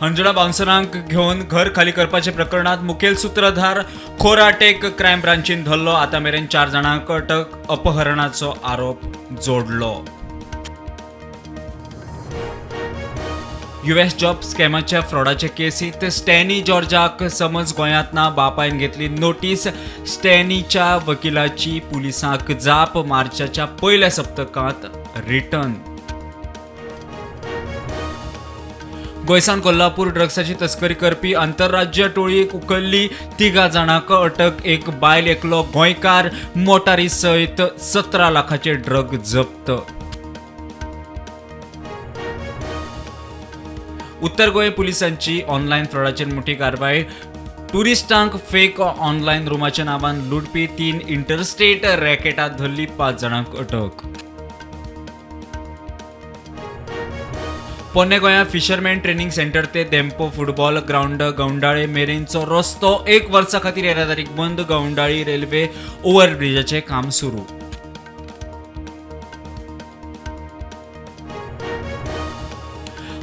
हंजुणा बाउन्सरांक घेवन घर खाली करपाच्या प्रकरणात मुखेल सूत्रधार खोराटेक क्रायम ब्रांचीन धरलो. आतां मेरेन 4 जाणांक अटक, अपहरणाचो आरोप जोडलो. यूएस जॉब स्कॅमाच्या फ्रॉडाचे केसीत स्टॅनी जॉर्जाक समज गोंयांत ना, बापायन घेतली नोटीस. स्टॅनीच्या वकिलाची पुलिसांक जाप, मार्चाच्या पयल्या सप्तकांत रिटर्न. गोंयसान कोल्हापूर ड्रग्साची तस्करी करपी आंतरराज्य टोळयेक उखल्ली, 3 जाणांक अटक, एक बायल एकलो गोंयकार, मोटारी सयत 17 लाखाचे ड्रग जप्त. उत्तर गोंय पुलिसांची ऑनलायन फ्रॉडाचेर मोठी कारवाय. टुरिस्टांक फेक ऑनलायन रुमाच्या नांवान लुटपी 3 इंटरस्टेट रॅकेटां धरली, 5 जाणांक अटक. पोन्ने गोंया फिशरमॅन ट्रेनिंग सेंटर ते धेंपो फुटबॉल ग्रावंड गवंडाळे मेरेनचो रस्तो 1 वर्सा खातीर येरादारीक बंद. गवंडाळी रेल्वे ओव्हरब्रिजाचें काम सुरू.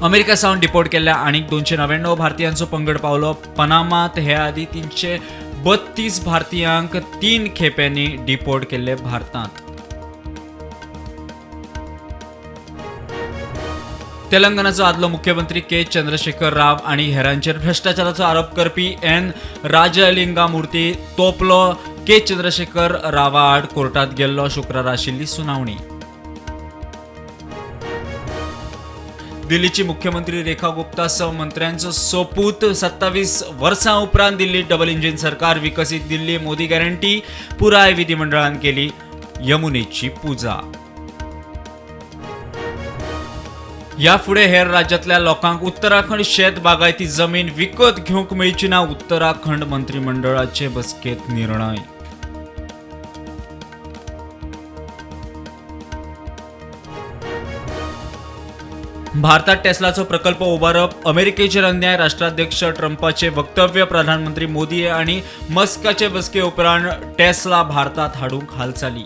अमेरिका सावन डिपोर्ट केल्ल्या आनीक 299 भारतीयांचो पंगड पावलो पनामात. हे आदीं 332 भारतीयांक 3 खेप्यांनी डिपोर्ट केल्ले भारतांत. तेलंगणाचो आदलो मुख्यमंत्री के चंद्रशेखर राव आनी हेरांचेर भ्रश्टाचाराचो आरोप करपी एन राजलिंगामूर्ती तोपलो के चंद्रशेखर रावा आड कोर्टात गेल्लो. शुक्रारा आशिल्ली सुनावणी. दिल्लीची मुख्यमंत्री रेखा गुप्ता सह मंत्र्यांचो सोपूत. 27 वर्सां उपरांत दिल्लीत डबल इंजिन सरकार. विकसीत दिल्ली मोदी गॅरंटी पुराय विधिमंडळान केली यमुनेची पुजा. ह्या फुडें हेर राज्यांतल्या लोकांक उत्तराखंड शेत बागायती जमीन विकत घेवंक मेळची ना. उत्तराखंड मंत्रिमंडळाचे बसकेंत निर्णय. भारतात टेस्लाचो प्रकल्प उबारप अमेरिकेचेर अन्याय. राष्ट्राध्यक्ष ट्रंपाचे वक्तव्य. प्रधानमंत्री मोदी आनी मस्काचे बसके उपरांत टेस्ला भारतात हाडूंक हालचाली.